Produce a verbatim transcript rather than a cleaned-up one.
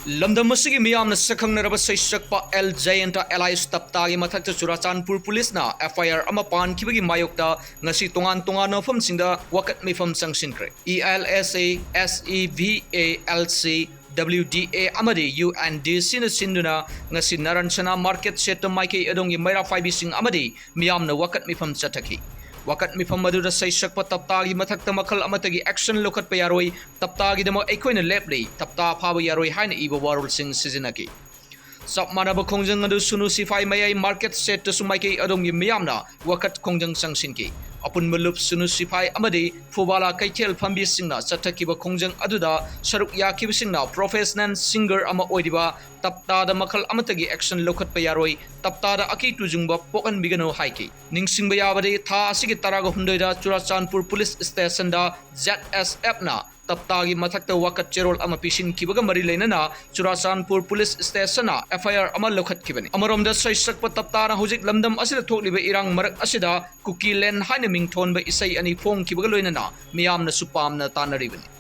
ꯂꯝꯗꯝ ꯑꯁꯤꯒꯤ ꯃꯤꯌꯥꯝꯅ ꯁꯛꯈꯪꯅꯔꯕ ꯁꯩꯁꯛꯄ ꯑꯦꯜ ꯖꯌꯟꯇ alias ꯇꯞꯇꯥꯒꯤ ꯃꯊꯛꯇ ꯆꯨꯔꯥꯆꯥꯟꯄꯨꯔ ꯄꯨꯂꯤꯁꯅ F I R ꯑꯃ ꯄꯥꯟꯈꯤꯕꯒꯤ ꯃꯥꯌꯣꯛꯇ ꯉꯁꯤ ꯇꯣꯉꯥꯟ ꯇꯣꯉꯥꯟꯕ ꯃꯐꯝꯁꯤꯡꯗ ꯋꯥꯀꯠ ꯃꯤꯐꯝ ꯆꯪꯁꯤꯟꯈ꯭ꯔꯦ꯫ E L S A, S E V A, L C, W D A ꯑꯃꯗꯤ U N D Cꯅ ꯁꯤꯟꯗꯨꯅ ꯉꯁꯤ ꯅꯥꯔꯟ ꯁꯅꯥ market shed ꯇ ꯃꯥꯏꯀꯩ ꯑꯗꯣꯝꯒꯤ ꯃꯩꯔꯥ ꯄꯥꯏꯕꯤꯁꯤꯡ ꯑꯃꯗꯤ ꯃꯤꯌꯥꯝꯅ ꯋꯥꯀꯠ ꯃꯤꯐꯝ ꯆꯠꯊꯈꯤ꯫ ꯋꯥꯀꯠ ꯃꯤꯐꯝ ꯑꯗꯨꯗ ꯁꯩꯁꯛꯄ ꯇꯞꯇꯥꯒꯤ ꯃꯊꯛꯇ ꯃꯈꯜ ꯑꯃꯠꯇꯒꯤ action ꯂꯧꯈꯠꯄ ꯌꯥꯔꯣꯏ, ꯇꯞꯇꯥꯒꯤꯗꯃꯛ ꯑꯩꯈꯣꯏꯅ ꯂꯦꯞꯂꯤ, ꯇꯞꯇꯥ ꯐꯥꯕ ꯌꯥꯔꯣꯏ ꯍꯥꯏꯅ ꯏꯕ ꯋꯥꯔꯣꯜꯁꯤꯡ ꯁꯤꯖꯤꯟꯅꯈꯤ꯫ ꯆꯞ ꯃꯥꯟꯅꯕ ꯈꯣꯡꯖꯪ ꯑꯗꯨ ꯁꯨꯅꯨ ꯁꯤꯐꯥꯏ ꯃꯌꯥꯏ market shed ꯇꯁꯨ ꯃꯥꯏꯀꯩ ꯑꯗꯣꯝꯒꯤ ꯃꯤꯌꯥꯝꯅ ꯋꯥꯀꯠ ꯈꯣꯡꯖꯪ ꯆꯪꯁꯤꯟꯈꯤ꯫ ꯑꯄꯨꯟꯕ ꯂꯨꯞ ꯁꯨꯅꯨ ꯁꯤꯐꯥꯏ ꯑꯃꯗꯤ ꯐꯨꯕꯥꯂꯥ ꯀꯩꯊꯦꯜ ꯐꯝꯕꯤꯁꯤꯡꯅ ꯆꯠꯊꯈꯤꯕ ꯈꯣꯡꯖꯪ ꯑꯗꯨꯗ ꯁꯔꯨꯛ ꯌꯥꯈꯤꯕꯁꯤꯡꯅ professional singer ꯑꯃ ꯑꯣꯏꯔꯤꯕ ꯇꯞꯇꯥꯗ ꯃꯈꯜ ꯑꯃꯠꯇꯒꯤ action ꯂꯧꯈꯠꯄ ꯌꯥꯔꯣꯏ, ꯇꯞꯇꯥꯗ ꯑꯀꯤ ꯇꯨꯖꯨꯡꯕ ꯄꯣꯛꯍꯟꯕꯤꯒꯅꯨ ꯍꯥꯏꯈꯤ꯫ ꯅꯤꯡꯁꯤꯡꯕ ꯌꯥꯕꯗꯤ, ꯊꯥ ꯑꯁꯤꯒꯤ ꯇꯔꯥꯒ ꯍꯨꯝꯗꯣꯏꯗ ꯆꯨꯔꯥꯆꯥꯟꯄꯨꯔ ꯄꯨꯂꯤꯁ ꯁ꯭ꯇꯦꯁꯟꯗ Z S F ꯅ ꯇꯞꯇꯥꯒꯤ ꯃꯊꯛꯇ ꯋꯥꯀꯠ ꯆꯦꯔꯣꯜ ꯑꯃ ꯄꯤꯁꯤꯟꯈꯤꯕꯒ ꯃꯔꯤ ꯂꯩꯅꯅ ꯆꯨꯔꯥꯆꯥꯟꯄꯨꯔ ꯄꯨꯂꯤꯁ ꯁ꯭ꯇꯦꯁꯟꯅ F I R ꯑꯃ ꯂꯧꯈꯠꯈꯤꯕꯅꯤ꯫ ꯑꯃꯔꯣꯝꯗ, ꯁꯩꯁꯛꯄ ꯇꯞꯇꯥꯅ ꯍꯧꯖꯤꯛ ꯂꯝꯗꯝ ꯑꯁꯤꯗ ꯊꯣꯛꯂꯤꯕ ꯏꯔꯥꯡ ꯃꯔꯛ ꯑꯁꯤꯗ ꯀꯨꯀꯤ ꯂꯦꯟ ꯍꯥꯏꯅ ꯃꯤꯡꯊꯣꯟꯕ ꯏꯁꯩ ꯑꯅꯤ ꯐꯣꯡꯈꯤꯕꯒ ꯂꯣꯏꯅꯅ ꯃꯤꯌꯥꯝꯅꯁꯨ ꯄꯥꯝꯅ ꯇꯥꯅꯔꯤꯕꯅꯤ꯫